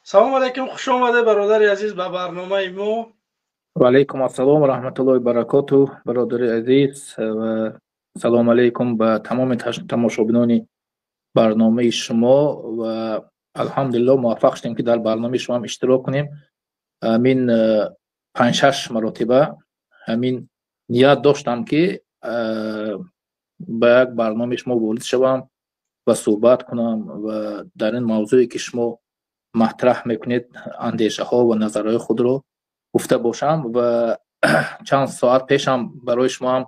Салом алейкум, хуш омаде, бародари азиз, ба барномаи мо. Ва алейкум ассалом ва раҳматуллоҳи баракоту, бародари азиз, ва салом алейкум ба тамоми тамошобинони барномаи шумо. Ва алҳамдулилло, муваффақ шудем, ки дар барномаи шумо ҳам иштирок кунем. Ҳамин панҷ-шаш маротиба ҳамин ният доштам, ки ба як барномаи шумо ворид шавам ва суҳбат кунам ва дар ин мавзӯе, ки шумо матраҳ мекунед, андешаҳо ва назарҳои худро гуфта бошам. Ва чанд соат пешам барои шумо ҳам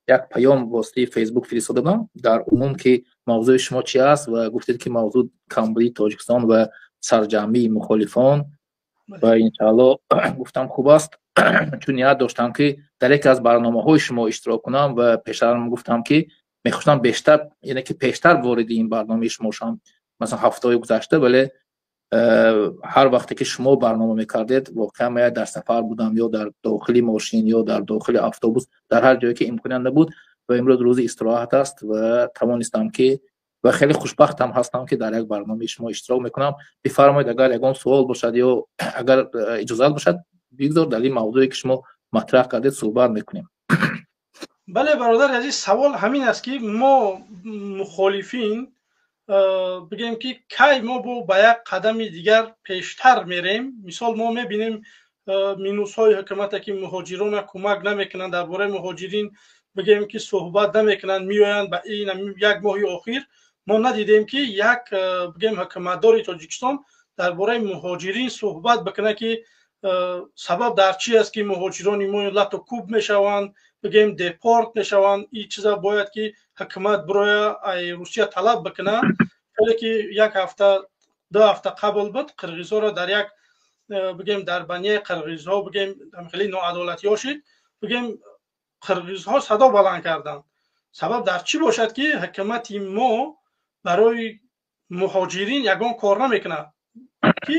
як паём воситаи Фейсбук фиристода будам дар умум, ки мавзӯи шумо чи аст, ва гуфтед, ки мавзӯъ камбудии Тоҷикистон ва сарҷамъии мухолифон. Ва иншаалло, гуфтам, хуб аст, чун ният доштам, ки дар яке аз барномаҳои шумо иштирок кунам. Ва пештарам гуфтам, ки мехостам бештар, яъне ки пештар вориди ин барномаи шумо шавам, масалан, ҳафтаҳои гузашта, вале ҳар вақте ки шумо барнома мекардед, воқеан ман дар сафар будам, ё дар дохили мошин, ё дар дохили автобус, дар ҳар ҷое ки имконият набуд. Ва имрӯз рӯзи истироҳат аст ва тавонистам, ки ва хеле хушбахтам ҳастам, ки дар як барномаи шумо иштирок мекунам. Бифармоед, агар ягон суол бошад ё агар иҷозат бошад, бигзор дар ин мавзӯе, ки шумо матраҳ кардед, суҳбат мекунем. Бале, бародари азиз, савол ҳамин аст, ки мо мухолифин бигем, ки кай мо бо ба як қадами дигар пештар мерем. Мисол, мо мебинем минусҳои ҳукумате, ки муҳоҷирона кӯмак намекунанд, дар бораи муҳоҷирин, бигем, ки суҳбат намекунанд. Меоянд, ба ин як моҳи охир мо надидем, ки як, бигем, ҳукуматдори Тоҷикистон дар бораи муҳоҷирин суҳбат бикунад, ки сабаб дар чи аст, ки муҳоҷирони мо лату кӯб мешаванд, бигем, депорт мешаванд. Ин чиза бояд, ки ҳукумат бироя, ай Русия талаб бикунад. Хеле ки як ҳафта, 2 ҳафта қабл буд, қирғизҳоро дар як, бигем, дар банияи қирғизҳо, бигем, хеле ноадолатиҳо шид, бигем, қирғизҳо садо баланд карданд. Сабаб дар чӣ бошад, ки ҳукумати мо барои муҳоҷирин ягон кор намекунад, ки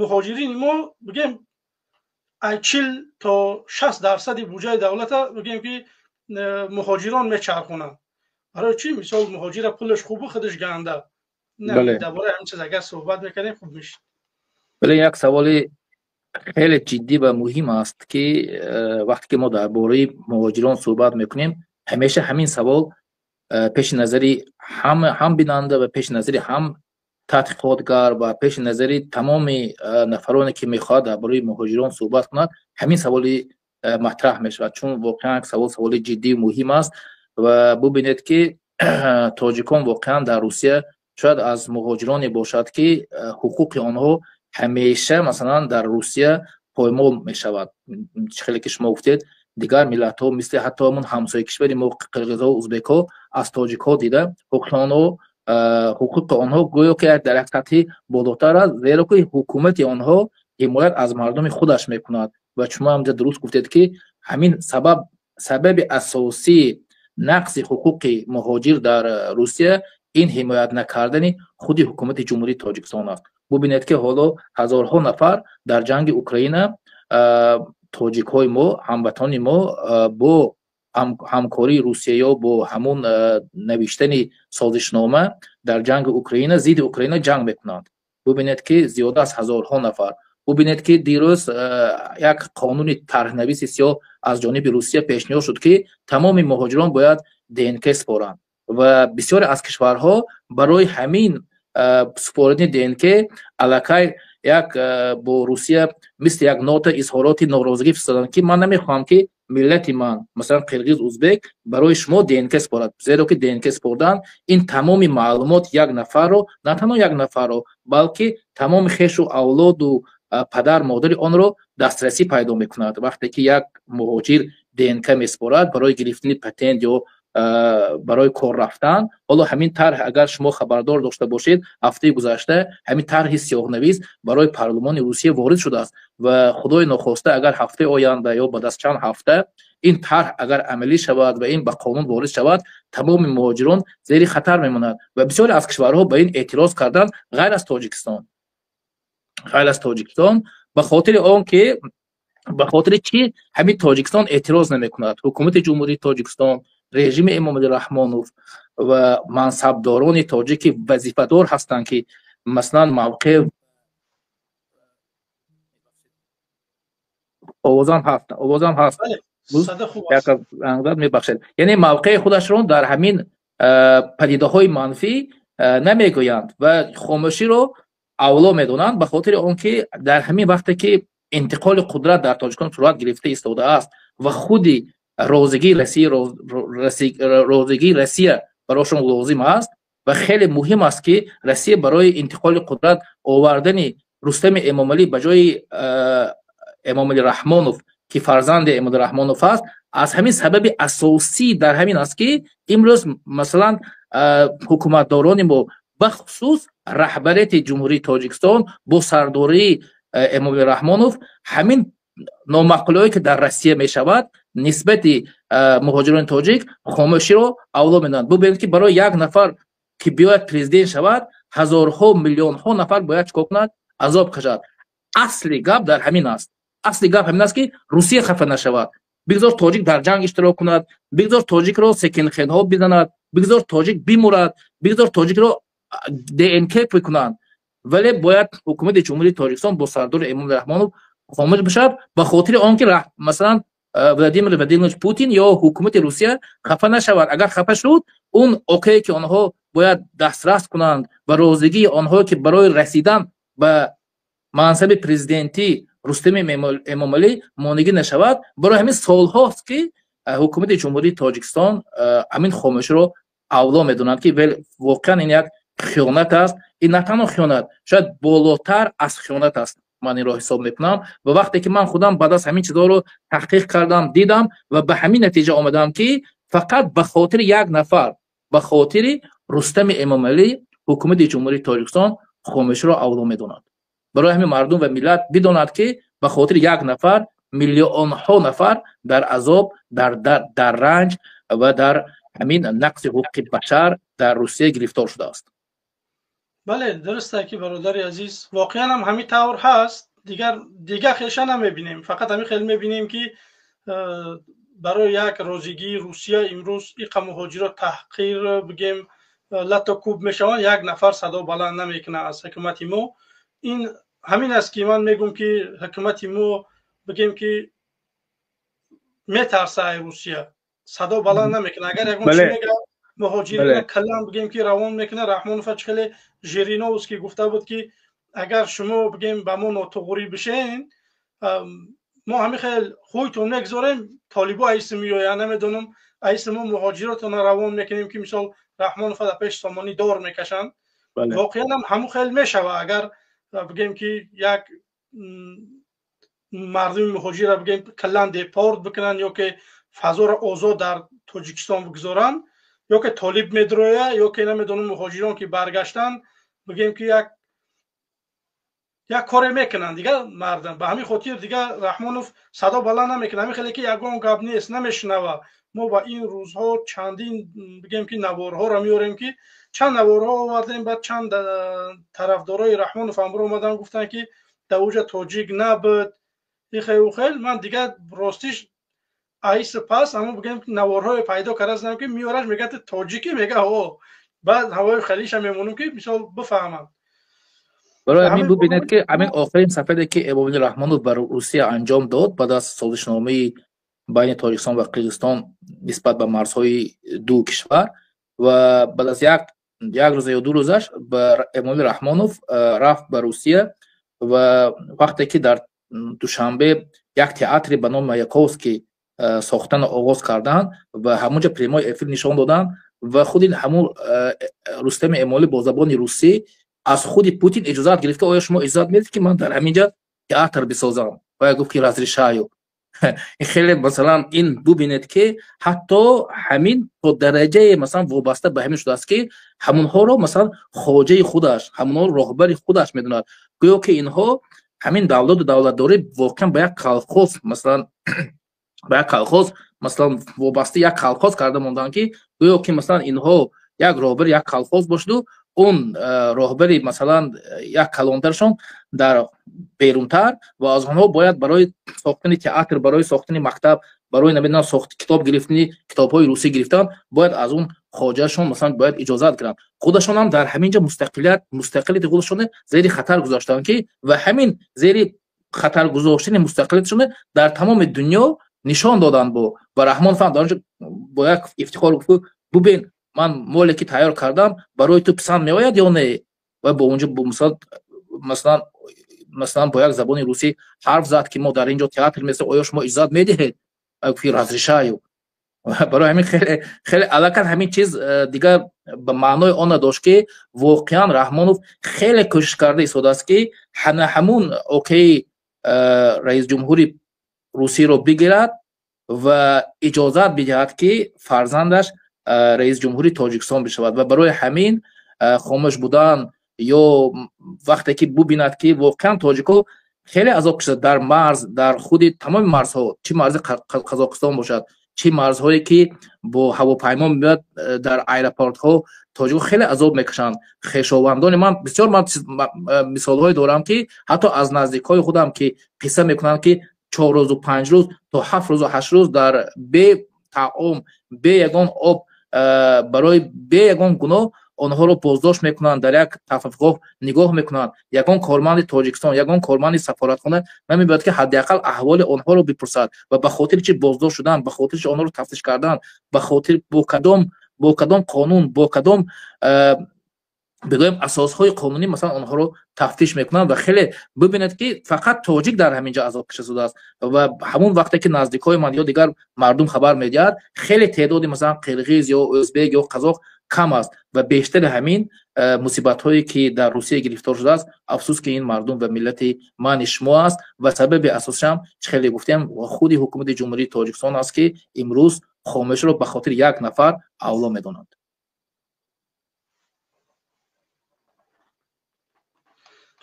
муҳоҷирини мо, бигем, ай 40 то 60 дарсади буҷаи давлата, бигем, ки муҳоҷирон мечархонанд? Барои чӣ? Мисол, муҳоҷира пулаш хубу худаш ганда. Дар бораи ҳамин чиз агар суҳбат мекардем, хуб мешид. Бале, як саволи хеле ҷиддӣ ва муҳим аст, ки вақте ки мо дар бораи муҳоҷирон суҳбат мекунем, ҳамеша ҳамин савол пеши назари ҳам бинанда ва пеши назари ҳам тадқиқотгар ва пеши назари тамоми нафароне, ки мехоҳад дар бораи муҳоҷирон суҳбат кунад, ҳамин саволи матраҳ мешавад, чун воқеан як савол, саволи ҷиддию муҳим аст. Ва бубинед, ки тоҷикон воқеан дар Русия шояд аз муҳоҷироне бошад, ки ҳуқуқи онҳо ҳамеша, масалан, дар Русия поймол мешавад. Чӣ хеле ки шумо гуфтед, дигар миллатҳо, мисли ҳатто ҳамон ҳамсояи кишвари мо, қирғизҳо, узбекҳо, аз тоҷикҳо дида ҳуқуқи онҳо гӯё ки дар як сатҳи болотар аст, зеро ки ҳукумати онҳо ҳимоят аз мардуми худаш мекунад. Ва шумо ҳамҷа дуруст гуфтед, ки ҳамин сабаб, сабаби асосии нақзи ҳуқуқи муҳоҷир дар Русия ин ҳимоят накардани худи ҳукумати Ҷумҳурии Тоҷикистон аст. Бубинед, ки ҳоло ҳазорҳо нафар дар ҷанги Украина тоҷикҳои мо, ҳамватони мо, бо ҳамкории Русия ё бо ҳамун навиштани созишнома дар ҷанги Украина зидди Украина ҷанг мекунанд. Бубинед, ки зиёда аз ҳазорҳо нафар. Бубинед, ки дирӯз як қонуни тарҳнависи сиёҳ аз ҷониби Русия пешниҳод шуд, ки тамоми муҳоҷирон бояд ДНК супоранд, ва бисёре аз кишварҳо барои ҳамин супоридани ДНК аллакай як бо Русия мисли як нота изҳороти норозигӣ фиристоданд, ки ман намехоҳам, ки миллати ман, масалан, қирғиз, узбек, барои шумо ДНК супорад, зеро ки ДНК супордан ин тамоми маълумот як нафарро, на танҳо як нафарро, балки тамоми хешу авлоду падар модари онро дастрасӣ пайдо мекунад. Вақте ки як муҳоҷир ДНК месупорад барои гирифтани патент ё барои кор рафтан. Ҳоло ҳамин тарҳ, агар шумо хабардор дошта бошед, ҳафтаи гузашта ҳамин тарҳи сиёҳнавис барои парлумони Русия ворид шудааст. Ва худои нохоста, агар ҳафтаи оянда ё баъд аз чанд ҳафта ин тарҳ агар амалӣ шавад ва ин ба қонун ворид шавад, тамоми муҳоҷирон зери хатар мемонад. Ва бисёре аз кишварҳо ба ин эътироз карданд, ғайр аз Тоҷикистон. Ғайр аз Тоҷикистон. Ба хотири он ки, ба хотири чӣ ҳамин Тоҷикистон эътироз намекунад? Ҳукумати Ҷумҳурии Тоҷикистон, режими Эмомалӣ Раҳмонов ва мансабдорони тоҷик, ки вазифадор ҳастанд, ки масалан мавқеъ Овозам ҳаст, овозам ҳаст. Мебахшед, яъне мавқеи худашро дар ҳамин падидаҳои манфӣ намегӯянд ва хомӯширо авло медонанд, ба хотири он ки дар ҳамин вақте ки интиқоли қудрат дар Тоҷикистон сурат гирифта истодааст ва худи розигии Россия барошон лозим аст ва хеле муҳим аст, ки Россия барои интиқоли қудрат овардани Рустами Эмомалӣ ба ҷои Эмомалӣ Раҳмонов, ки фарзанди Эмомалӣ Раҳмонов аст, аз ҳамин сабаби асосӣ дар ҳамин аст, ки имрӯз масалан ҳукуматдорони мо, бахусус раҳбарияти Ҷумҳурии Тоҷикистон бо сардории Эмомалӣ Раҳмонов, ҳамин номаъқулиҳое ки дар Россия мешавад нисбати муҳоҷирони тоҷик хомӯширо авло медонанд. Бубинед, ки барои як нафар ки биёяд президент шавад, ҳазорҳо, миллионҳо нафар бояд чикор кунад? Азоб кашад. Асли гап дар ҳамин аст. Асли гап ҳамин аст, ки Русия хафа нашавад. Бигзор тоҷик дар ҷанг иштирок кунад, бигзор тоҷикро секинхедҳо бизанад, бигзор тоҷик бимурад, бигзор тоҷикро ДНК бикунанд, вале бояд ҳукумати Ҷумҳурии Тоҷикистон бо сардори Эмомалӣ Раҳмонов хомӯш бошад, ба хотири он ки масалан Владимир Владимирович Путин ё ҳукумати Русия хафа нашавад. Агар хафа шуд, он окее ки онҳо бояд дастрас кунанд ва розигии онҳое ки барои расидан ба мансаби президентӣ Рустами Эмомалӣ монигӣ нашавад. Барои ҳамин солҳост, ки ҳукумати Ҷумҳурии Тоҷикистон ҳамин хомӯширо авло медонанд, ки воқеан ин як хиёнат аст. Ин на танҳо хиёнат, шояд болотар аз хиёнат аст, ман инро ҳисоб мекунам. Ва вақте ки ман худам баъд аз ҳамин чизҳоро таҳқиқ кардам, дидам ва ба ҳамин натиҷа омадам, ки фақат ба хотири як нафар, ба хотири Рустами Эмомалӣ, ҳукумати Ҷумҳурии Тоҷикистон хомӯширо авло медонад. Барои ҳамин мардум ва миллат бидонад, ки ба хотири як нафар миллионҳо нафар дар азоб, дар ранҷ ва дар ҳамин нақси ҳуқуқи башар дар Русия гирифтор шудааст. Бале, дуруст ки, бародари азиз, воқеан ҳам ҳамин тавр ҳаст. Дигар хеша намебинем, фақат ҳамин хел мебинем, ки барои як розигии Русия имрӯз иқа муҳоҷиро таҳқир, бигем, лату кӯб мешаванд, як нафар садо баланд намекунад аз ҳукумати мо. Ин ҳамин аст, ки ман мегӯм, ки ҳукумати мо, бигем, ки метарса ай Русия, садо баланд намекунад. Агар ягон чи мегӯяд, муҳоҷирина каллан, бигем, ки равон мекунад. Раҳмонов хеле Жириновский гуфта буд, ки агар шумо, бигем, ба мо нотуғурӣ бишен, мо ҳамин хел хӯйтон мегзорем, толибо айси меояд, намедонам, айси мо муҳоҷиротона равон мекунем, ки мисол Раҳмонов дар пеш сомонӣ дор мекашанд. Воқеан ҳам ҳамун хел мешава, агар, бигем, ки як мардуми муҳоҷирро, бигем, каллан депорт бикунанд ё ки фазоро озод дар Тоҷикистон бигзоранд, ё ки толиб медроя, ё ки намедонам, муҳоҷирон ки баргаштанд, бигем, ки як коре мекунанд дигар мардам. Ба ҳамин хотир дигар Раҳмонов садо баланд намекунад. Ҳамин хеле ки ягон гап нест, намешунава. Мо ба ин рӯзҳо чандин, бигем, ки наворҳоро меорем, ки чанд наворҳо овардем. Баъд чанд тарафдорои Раҳмонов ҳамро омадан гуфтанд, ки дар уҷа тоҷик набуд, ихел хел. Ман дигар ростиш айси пас ҳамон, бигем, наворҳое пайдо карда, ки меораш, мегӯяд, тоҷикӣ, мега ҳо. Баъд ҳавои халиша мемонем, ки мисол бифаҳманд. Барои ҳамин бубинед, ки ҳамин охирин сафаре ки Эмомалӣ Раҳмонов ба Русия анҷом дод баъд аз созишномаи байни Тоҷикистон ва Қирғизистон нисбат ба марзҳои ду кишвар ва баъд аз як рӯза ё 2 рӯзаш ба Эмомалӣ Раҳмонов рафт ба Русия ва вақте ки дар Душанбе як театре ба номи Маяковский сохтан оғоз карданд ва ҳамонҷа прямой эфир нишон доданд ва худи ҳамун Рустами Эмомалӣ бо забони русӣ аз худи Путин иҷозат гирифт, ки оё шумо иҷозат медиҳед, ки ман дар ҳаминҷа театр бисозам? Ва гуфт, ки разрешаю. Хеле масалан ин бубинед, ки ҳатто ҳамин то дараҷае масалан вобаста ба ҳамин шудааст, ки ҳамонҳоро масалан хоҷаи худаш, ҳамонҳоро роҳбари худаш медонад. Гӯё ки инҳо ҳамин давлату давлатдорӣ воқеан ба як колхоз, масалан ба як колхоз, масалан вобаста як колхоз карда монданд, ки гӯё ки масалан инҳо як роҳбари як колхоз бошаду он роҳбари масалан як калонтаршон дар берунтар ва аз онҳо бояд барои сохтани театр, барои сохтани мактаб, барои намедонам сохт китоб гирифтани, китобҳои русӣ гирифтан бояд аз он хоҷаашон масалан бояд иҷозат гиранд. Худашон ҳам дар ҳамин ҷо мустақилияти худашон зери хатар гузоштанд, ки ва ҳамин зери Хатар гузоштани мустақилиятшон дар тамоми дунё нишон доданд бо ва Раҳмонов ҳам дар он ҷо бо як ифтихор гуфт: бубин, ман моле ки тайёр кардам, барои ту писанд меояд ё не? Ва бо онҷо масалан бо як забони русӣ ҳарф зад, ки мо дар ин ҷо театр месозем, оё шумо иҷозат медиҳед? Гуфт: разрешаю. Барои ҳамин хеле хеле аллакай ҳамин чиз дигар ба маънои он надошт, ки воқеан Раҳмонов хеле кӯшиш карда истодааст, ки ҳана ҳамун окейи раисҷумҳури Русияро бигирад ва иҷозат бидиҳад, ки фарзандаш раисҷумҳури Тоҷикистон бишавад. Ва барои ҳамин хомӯш будан ё вақте ки бубинад, ки воқеан тоҷикҳо хеле азоб кашида дар марз, дар худи тамоми марзҳо, чӣ марзи Қазоқистон бошад, чӣ марзҳое ки бо ҳавопаймо меояд, дар аэропортҳо тоҷикҳо хеле азоб мекашанд. Хешовандони ман бисёр, ман мисолҳое дорам, ки ҳатто аз наздикҳои худам, ки қисса мекунанд, ки 4 рӯзу 5 рӯз то 7 рӯзу 8 рӯз дар бе таом, бе ягон об, барои бе ягон гуноҳ онҳоро боздошт мекунанд, дар як тавқифгоҳ нигоҳ мекунанд. Ягон корманди Тоҷикистон, ягон корманди сафоратхона намебояд, ки ҳадди ақал аҳволи онҳоро бипурсад ва ба хотири чи боздошт шудан, ба хотири чи онҳоро тафтиш кардан, ба хотир бо кадом қонун, бо кадом, бигӯем, асосҳои қонунӣ масалан онҳоро тафтиш мекунанд. Ва хеле бибинед, ки фақат тоҷик дар ҳамин ҷо азоб кашида шудааст. Ва ҳамон вақте ки наздикҳои ман ё дигар мардум хабар медиҳад, хеле теъдоди масалан қирғиз ё ӯзбек ё қазоқ кам аст ва бештари ҳамин мусибатҳое ки дар Русия гирифтор шудааст, афсӯс ки ин мардум ва миллати мани шумо аст. Ва сабаби асосиам, чӣ хеле гуфтем, худи ҳукумати Ҷумҳурии Тоҷикистон аст, ки имрӯз хомӯширо ба хотири як нафар авло медонанд.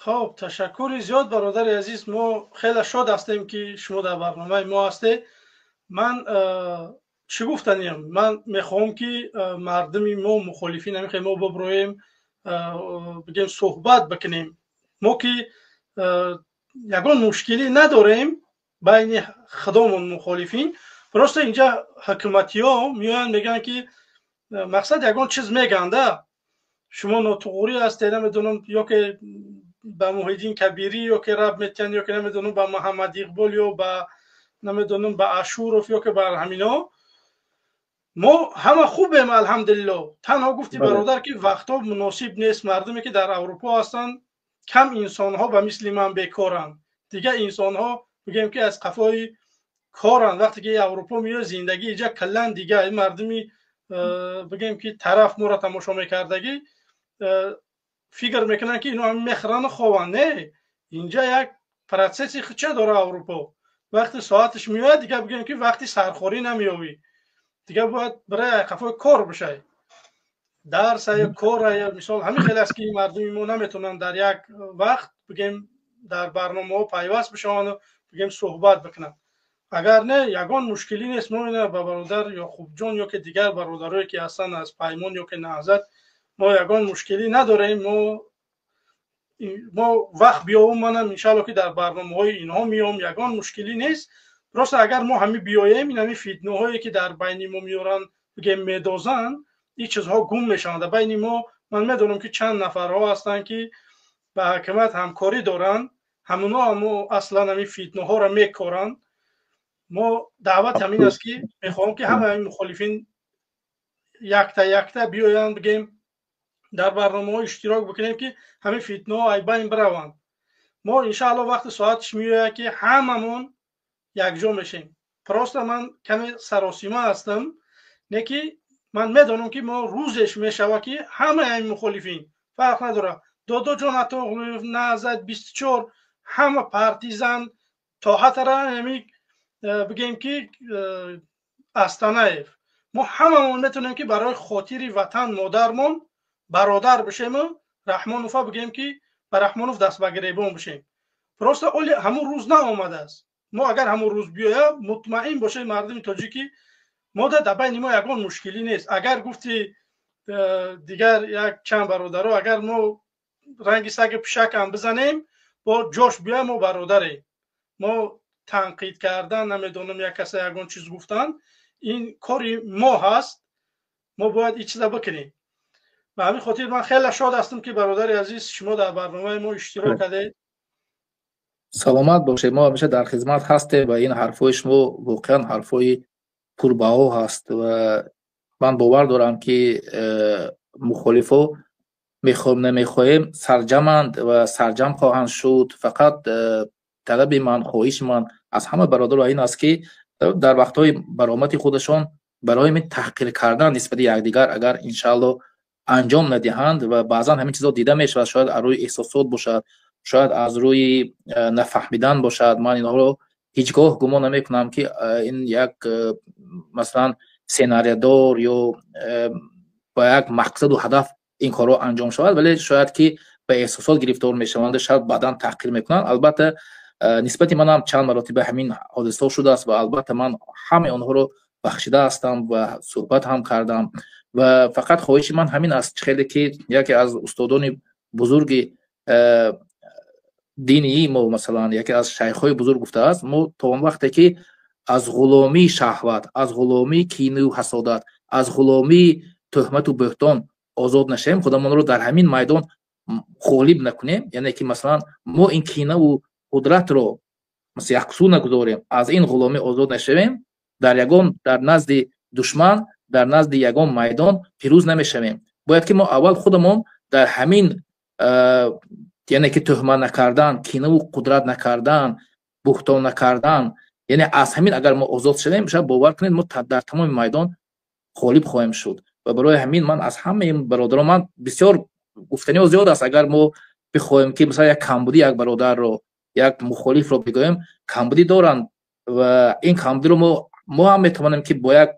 Хоб, ташаккури зиёд, бародари азиз. Мо хеле шод ҳастем, ки шумо дар барномаи мо ҳастед. Ман чӣ гуфтаниям? Ман мехоҳам, ки мардуми мо, мухолифин, ҳамихе мо биброем, бигем, суҳбат бикунем. Мо ки ягон мушкилӣ надорем байни худомон, мухолифин. Просто инҷа ҳукуматиҳо меоянд, мегӯянд, ки мақсад ягон чиз мегӯянд: шумо нотуғурӣ ҳастед, намедонам, ё ки ба Муҳиддин Кабирӣ ё ки раб метиҳанд, ё ки намедонам, ба Муҳаммад Иқбол ё ба, намедонам, ба Ашуров ё ки ба ҳамино. Мо ҳама хубем, алҳамдулилло. Танҳо гуфти бародар, ки вақтҳо муносиб нест. Мардуме ки дар Аврупо ҳастанд, кам инсонҳо ба мисли ман бекоранд, дигар инсонҳо, бигӯем, ки аз қафои коранд. Вақте ки Аврупо меояд, зиндагӣ иҷа каллан дига. Ин мардуми, бигӯем, ки тараф моро тамошо мекардагӣ, фикр мекунанд, ки ино ҳам мехӯрану хованд. Не, инҷа як процесси худча дора Аврупо. Вақти соаташ меояд, дигар, бигӯем, ки вақти сархорӣ намеёвӣ, дигар бояд барои қафои кор бишай, дарса ё кора. Мисол, ҳамин хел аст, ки мардуми мо наметавонанд дар як вақт, бигем, дар барномаҳо пайваст бишаванду, бигем, суҳбат бикунанд. Агар не, ягон мушкилӣ нест. Мо ина ба бародар Ёқубҷон ё ки дигар бародарое ки ҳастанд аз Паймон ё ки Наҳзат, мо ягон мушкилӣ надорем. Мо вақт биёвум, манам иншалло ки дар барномаҳои инҳо меом, ягон мушкилӣ нест. Просто агар мо ҳами биёем, ин ҳами фитнаҳое ки дар байни мо меоранд, бигем, медозанд, ин чизҳо гум мешаванд дар байни мо. Ман медонам, ки чанд нафарҳо ҳастанд, ки ба ҳакимат ҳамкорӣ доранд, ҳамуно ҳамо аслан ҳамин фитнаҳоро мекоранд. Мо даъват ҳамин аст, ки мехоҳам, ки ҳама ҳамин мухолифин якта якта биёянд, бигем, дар барномаҳо иштирок бикунем, ки ҳамин фитнаҳо ай байн бираванд. Мо иншаалло вақти соаташ меояд, ки ҳамамон якҷо мешем. Просто ман каме саросима ҳастам, не ки ман медонам, ки мо рӯзеш мешавад, ки ҳамаи ҳамин мухолифин, фарқ надорад, Додоҷон Атоғлиев, Наҳзат 24, ҳама партизан то ҳатара ҳами, бигем, ки Астанаев, мо ҳамамон метавонем, ки барои хотири ватан модармон бародар бишему Раҳмонова, бигем, ки ба Раҳмонов даст ба гиребон бишем. Просто оли ҳамун рӯз наомадааст. Мо агар ҳамун рӯз биёя, мутмаин бошед, мардуми тоҷикӣ, мо дар байни мо ягон мушкилӣ нест. Агар гуфти дигар як чанд бародаро, агар мо ранги саги пишакам бизанем, бо ҷош биёя, мо бародарем. Мо танқид кардан, намедонам, як каса ягон чиз гуфтан, ин кори мо ҳаст, мо бояд ин чиза бикунем. Ба ҳамин хотир ман хеле шод ҳастам, ки, бародари азиз, шумо дар барномаи мо иштирок кардед. Саломат бошед, мо ҳамеша дар хизмат ҳастем ва ин ҳарфҳои шумо воқеан ҳарфҳои пурбаҳо ҳаст ва ман бовар дорам, ки мухолифо мехоҳем намехоҳем сарҷаманд ва сарҷам хоҳанд шуд. Фақат талаби ман, хоҳиши ман аз ҳама бародаро ин аст, ки дар вақтҳои баромади худашон барои таҳқир кардан нисбати якдигар агар иншаалло анҷом надиҳанд. Ва баъзан ҳамин чизо дида мешавад, шояд аз рӯи эҳсосот бошад, шояд аз рӯи нафаҳмидан бошад. Ман инҳоро ҳеҷ гоҳ гумон намекунам, ки ин як масалан сценариядор ё ба як мақсаду ҳадаф ин корҳо анҷом шавад, вале шояд ки ба эҳсосот гирифтор мешаванд, шояд баъдан таҳқир мекунанд. Албатта, нисбати манам чанд маротиба ҳамин ҳодисаҳо шудааст ва албатта ман ҳамаи онҳоро бахшида ҳастам ва суҳбат ҳам кардам. Ва фақат хоҳиши ман ҳамин аст, хеле ки яке аз устодони бузурги динии мо, масалан яке аз шайхҳои бузург гуфтааст: мо то он вақте ки аз ғуломии шаҳват, аз ғуломии кину ҳасодат, аз ғуломии тӯҳмату бӯҳтон озод нашавем, худамонро дар ҳамин майдон ғолиб накунем, яъне ки масалан мо ин кинаву қудратро яксӯ нагузорем, аз ин ғуломӣ озод нашавем, дар ягон, дар назди душман, дар назди ягон майдон пирӯз намешавем. Бояд ки мо аввал худамон дар ҳамин, яъне ки тӯҳмат накардан, кинаву қудрат накардан, буҳтон накардан, яъне аз ҳамин агар мо озод шавем, шояд бовар кунед, мо дар тамоми майдон ғолиб хоҳем шуд. Ва барои ҳамин ман аз ҳамаи бародарон, ман бисёр гуфтаниҳо зиёд аст, агар мо бихоҳем ки масалан як камбудӣ як бародарро, як мухолифро бигӯем, камбудӣ доранд ва ин камбудиро мо ҳам метавонем ки бо як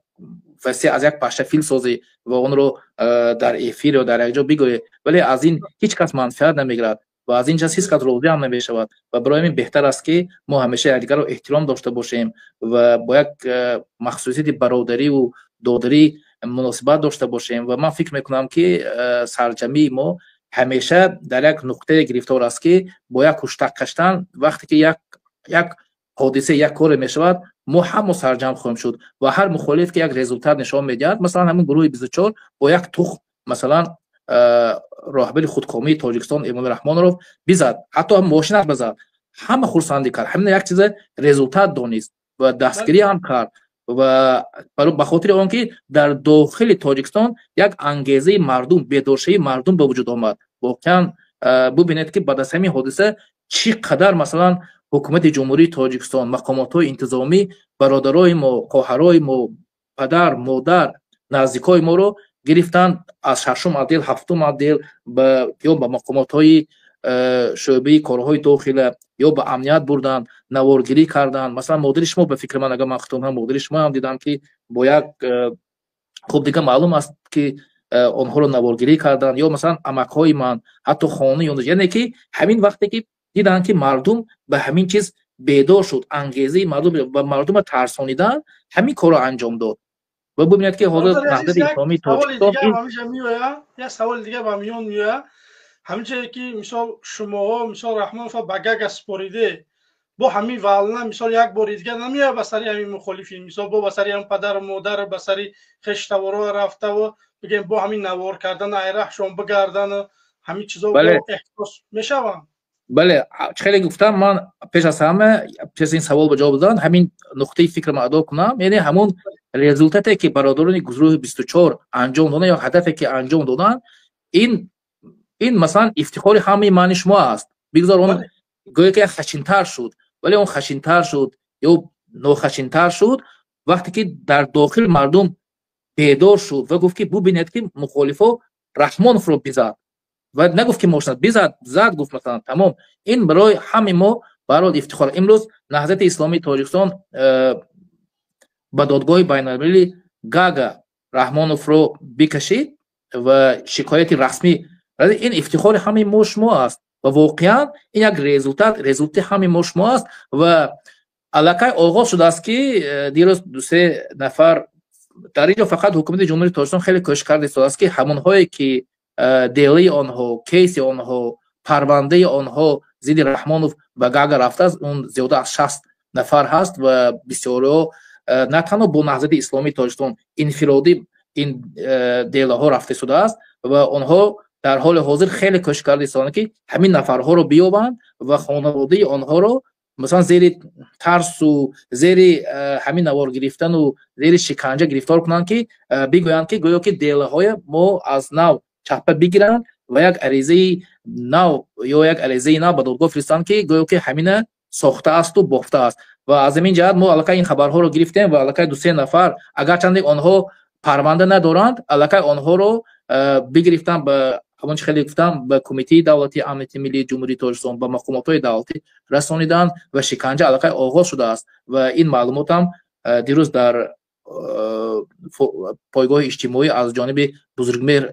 васеъ аз як паша фил созӣ ва онро дар эфир ё дар як ҷо бигӯӣ, вале аз ин ҳеҷ кас манфиат намегирад ва аз ин чиз ҳеҷ кас розӣ ҳам намешавад. Ва барои ҳамин беҳтар аст, ки мо ҳамеша якдигарро эҳтиром дошта бошем ва бо як махсусияти бародариву додарӣ муносибат дошта бошем. Ва ман фикр мекунам, ки сарҷамии мо ҳамеша дар як нуқтае гирифтор аст, ки бо як ҳуштак каштан, вақте ки як ҳодиса, як коре мешавад, мо ҳамо сарҷам хоҳем шуд. Ва ҳар мухолиф ки як результат нишон медиҳад, масалан ҳамин гурӯҳи 24 бо як тухм масалан роҳбари худкомии Тоҷикистон Эмомалӣ Раҳмонов бизад, ҳатто мошинаш бизад, ҳама хурсандӣ кард, ҳамин як чиза результат донист ва дастгирӣ ҳам кард. Ва ба хотири он ки дар дохили Тоҷикистон як ангезаи мардум, бедоршавии мардум ба вуҷуд омад. Воқеан бубинед, ки баъд аз ҳамин ҳодиса чӣ қадар масалан ҳукумати Ҷумҳурии Тоҷикистон, мақомотҳои интизомӣ бародарои мо, хоҳарои мо, падар, модар, наздикои моро гирифтанд аз шашум отдел, ҳафтум отдел ё ба мақомотҳои шӯъбаи корҳои дохила ё ба амният бурданд, наворгирӣ карданд. Масалан модари шумо, ба фикри ман, агар ман хато накунам, модари шумо ҳам дидам, ки бо як хуб, дига маълум аст, ки онҳоро наворгирӣ карданд, ё масалан амакҳои ман, ҳатто хонаи, яъне ки ҳамин вақте ки диданд, ки мардум ба ҳамин чиз бедор шуд, ангезаи мардум ва мардумро тарсонидан, ҳамин корро анҷом дод. Ва бубинед, ки ҳозир Наҳзати Исломии Тоҷикистон Як саволи дигар ба миён меояд. Ҳаминчае ки мисол шумоҳо мисол Раҳмонова ба Гага супориде, бо ҳамин волна мисол як бори дигар намеояд ба сари ҳамин мухолифин, мисол бо ба сари ҳам падару модар, ба сари хештаворо рафтаву бигем бо ҳамин навор кардан, айраҳшон бигардан, ҳамин чизо эҳсос мешаванд? Бале, хеле гуфтам, ман пеш аз ҳама, пеш аз ин савол ба ҷавоб додан, ҳамин нуқтаи фикрам адо кунам. Яъне ҳамон результате ки бародарони гурӯҳи 24 анҷом доданд ё ҳадафе ки анҷом доданд, ин масалан ифтихори ҳамаи мани шумо аст. Бигзор он гӯё ки хашинтар шуд, вале он хашинтар шуд ё нохашинтар шуд, вақте ки дар дохил мардум бедор шуд ва гуфт, ки бубинед, ки мухолифо Раҳмоновро бизад ва нагуфт, ки мошина бизад, зад гуфт масалан, тамом. Ин барои ҳамаи мо барои ифтихор. Имрӯз Наҳзати Исломии Тоҷикистон ба додгоҳи байналмилалии Гага Раҳмоновро бикашид ва шикояти расмӣ, ин ифтихори ҳамаи мо шумо аст ва воқеан ин як результат, результати ҳамаи мо шумо аст. Ва аллакай оғоз шудааст, ки дирӯз дусе нафар дар ин ҷо, фақат ҳукумати Ҷумҳурии Тоҷикистон хеле кӯшиш карда истодааст, ки ҳамонҳое ки делаи онҳо, кейси онҳо, парвандаи онҳо зидди Раҳмонов ба Гага рафтааст, он зиёда аз 60 нафар ҳаст ва бисёриҳо на танҳо бо Наҳзати Исломии Тоҷикистон, инфиродӣ ин делаҳо рафта истодааст ва онҳо Дар ҳоли ҳозир хеле кӯшиш карда истодаанд, ки ҳамин нафарҳоро биёбанд ва хонаводаи онҳоро масалан зери тарсу зери ҳамин навор гирифтану зери шиканҷа гирифтор кунанд, ки бигӯянд, ки гӯё ки делаҳоя мо аз нав чаппа бигиранд ва як аризаи нав ё як аризаи нав ба додгоҳ фиристанд, ки гӯё ки ҳамина сохтаасту бофтааст. Ва аз ҳамин ҷиҳат мо аллакай ин хабарҳоро гирифтем ва аллакай ду-се нафар, агарчанде онҳо парванда надоранд, аллакай онҳоро бигирифтан ба ҳамон чи хеле гуфтам, ба Кумитаи давлатии амнияти миллии Ҷумҳурии Тоҷикистон, ба мақомотҳои давлатӣ расониданд ва шиканҷа аллакай оғоз шудааст. Ва ин маълумотам дирӯз дар пойгоҳи иҷтимоӣ аз ҷониби Бузургмеҳр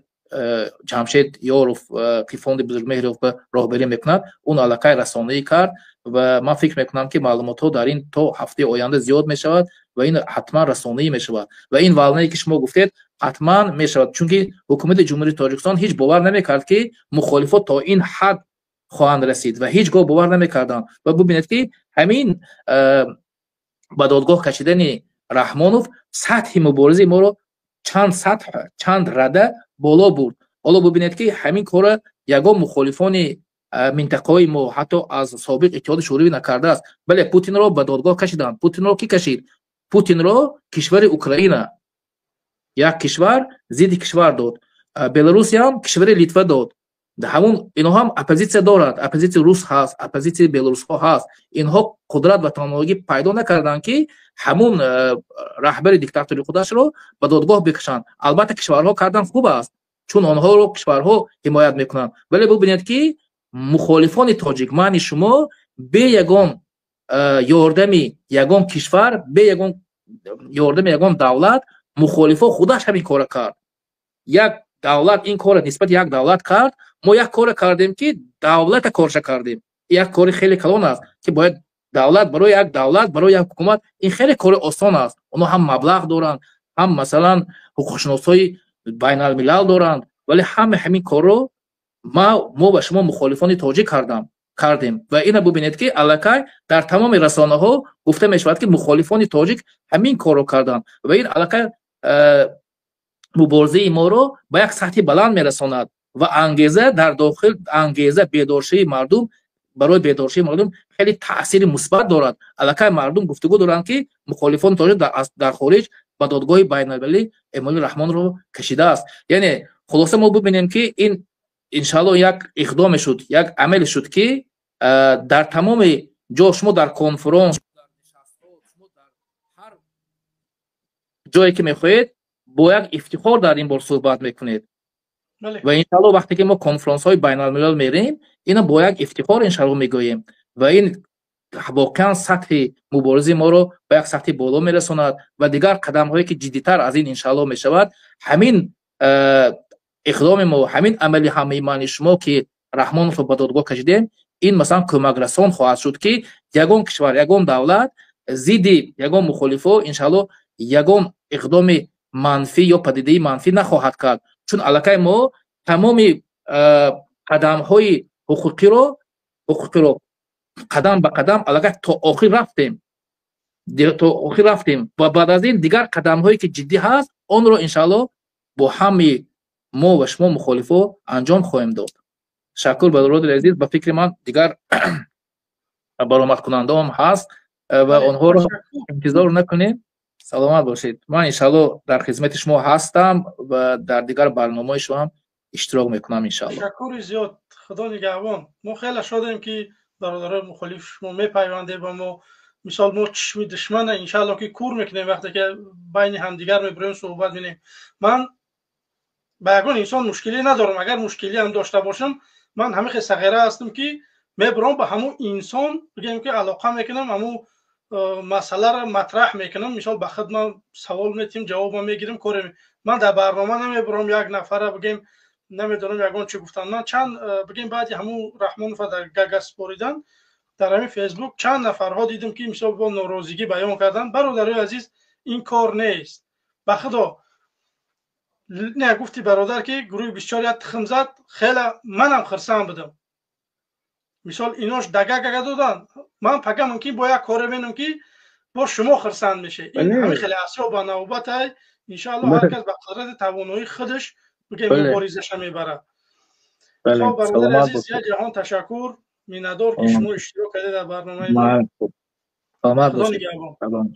Ҷамшед Ёров, ки фонди Бузургмеҳров роҳбарӣ мекунад, он аллакай расонаӣ кард. Ва ман фикр мекунам, ки маълумотҳо дар ин то ҳафтаи оянда зиёд мешавад ва ин ҳатман расонаӣ мешавад. Ва ин волнае, ки шумо гуфтед, ҳатман мешавад, чунки ҳукумати Ҷумҳурии Тоҷикистон ҳеҷ бовар намекард, ки мухолифот то ин ҳад хоҳанд расид ва ҳеҷ гоҳ бовар намекарданд. Ва бубинед, ки ҳамин ба додгоҳ кашидани Раҳмонов сатҳи муборизаи моро чанд сатҳ, чанд рада боло бурд. Ҳоло бубинед, ки ҳамин корро ягон мухолифони минтақаҳои мо, ҳатто аз собиқ Иттиҳоди Шӯравӣ накардааст. Бале, Путинро ба додгоҳ кашиданд. Путинро кӣ кашид? Путинро кишвари Украина, як кишвар зидди кишвар дод. Беларусиям кишвари Литва дод. Ҳамун инҳо ҳам оппозитсия дорад, оппозитсияи рус ҳаст, оппозитсияи белорусҳо ҳаст. Инҳо қудрат ва тавоноӣ пайдо накарданд, ки ҳамун раҳбари диктатори худашро ба додгоҳ бикашанд. Албатта, кишварҳо кардан хуб аст, чун онҳоро кишварҳо ҳимоят мекунанд, вале бубинед, ки мухолифони тоҷик, мани шумо, бе ягон ёрдами ягон кишвар, бе ягон ёрдами ягон давлат мухолифо худаш ҳамин корро кард. Як давлат ин корро нисбати як давлат кард. Мо як корро кардем, ки давлата корша кардем. Як кори хеле калон аст, ки бояд давлат барои як давлат, барои як ҳукумат ин хеле кори осон аст. Онҳо ҳам маблағ доранд, ҳам масалан ҳуқуқшиносҳои байналмилал доранд, вале ҳама ҳамин корро мо ва шумо, мухолифони тоҷик, кардем. Ва ина бубинед, ки аллакай дар тамоми расонаҳо гуфта мешавад, ки мухолифони тоҷик ҳамин корро карданд. Ва ин аллакай муборизаи моро ба як сатҳи баланд мерасонад ва ангеза дар дохил, ангеза бедоршавии мардум, барои бедоршавии мардум хеле таъсири мусбат дорад. Аллакай мардум гуфтугӯ доранд, ки мухолифони тоҷик дар хориҷ ба додгоҳи байналмилалӣ Эмомалӣ Раҳмонро кашидааст. Яъне хулоса, мо бубинем, ки ин иншаалло як иқдоме шуд, як амале шуд, ки дар тамоми ҷо, шумо дар конфронс, шумо дар ҳар ҷое ки мехоҳед, бо як ифтихор дар ин бор суҳбат мекунед. Ва иншаалло, вақте ки мо конфронсҳои байналмилал мерем, ина бо як ифтихор иншаалло мегӯем. Ва ин воқеан сатҳи муборизаи моро ба як сатҳи боло мерасонад ва дигар қадамҳое, ки ҷиддитар аз ин иншаалло мешавад, ҳамин иқдоми мо, ҳамин амали ҳамаи мани шумо, ки Раҳмоновро ба додгоҳ кашидем, ин масалан кӯмакрасон хоҳад шуд, ки ягон кишвар, ягон давлат зидди ягон мухолифо иншаалло ягон иқдоми манфӣ ё падидаи манфӣ нахоҳад кард, чун аллакай мо тамоми қадамҳои ҳуқуқиро қадам ба қадам аллакай то охир рафтем, то охир рафтем. Ва баъд аз ин дигар қадамҳое, ки ҷиддӣ ҳаст, онро иншаалло бо ҳамаи мо ва шумо, мухолифо, анҷом хоҳем дод. Ташаккур, бародари азиз. Ба фикри ман, дигар баромадкунандаам ҳаст ва онҳоро интизор накунем. Саломат бошед. Ман иншаалло дар хизмати шумо ҳастам ва дар дигар барномаҳои шумо ҳам иштирок мекунам, иншаалло. Ташаккури зиёд, Худо нигаҳбон. Мо хеле шодем, ки бародарои мухолиф шумо мепайвандед ба мо. Мисол, мо чишми душмана иншаалло ки кур мекунем, вақте ки байни ҳамдигар мебироем, суҳбат менем. Ман ба ягон инсон мушкилӣ надорам. Агар мушкилӣ ҳам дошта бошам, ман ҳамин хел сағира ҳастам, ки мебиром, ба ҳамун инсон бигем, ки алоқа мекунам, ҳамун масъаларо матраҳ мекунам. Мисол, ба худ ман савол метиҳам, ҷавобам мегирам, коре ман дар барнома намебиром, як нафара бигем, намедонам, ягон чӣ гуфтам. Ман чанд бигем, баъди ҳамун Раҳмонова дар Гага супоридан, дар ҳамин Фейсбук чанд нафарҳо дидем, ки мисол бо норозигӣ баён карданд. Бародарои азиз, ин кор нест, ба худо не. Гуфти бародар, ки гурӯҳи 24 як тухм зад, хеле манам хирсанд будам. Мисол, инош дага гага додан, ман пага мумкин бо як коре менам, ки бо шумо хирсанд мешед. Ин ҳамин хеле асё ба навбатай. Иншаалло, ҳар кас ба қудрати тавоноии худаш, бигем, муборизаша мебарад. Хоб, бародари азиз, як ҷаҳон ташаккур, миннатдор, ки шумо иштирок кардед дар барномаи мо. Саломат Худо бошед. нигаҳбон. Салом.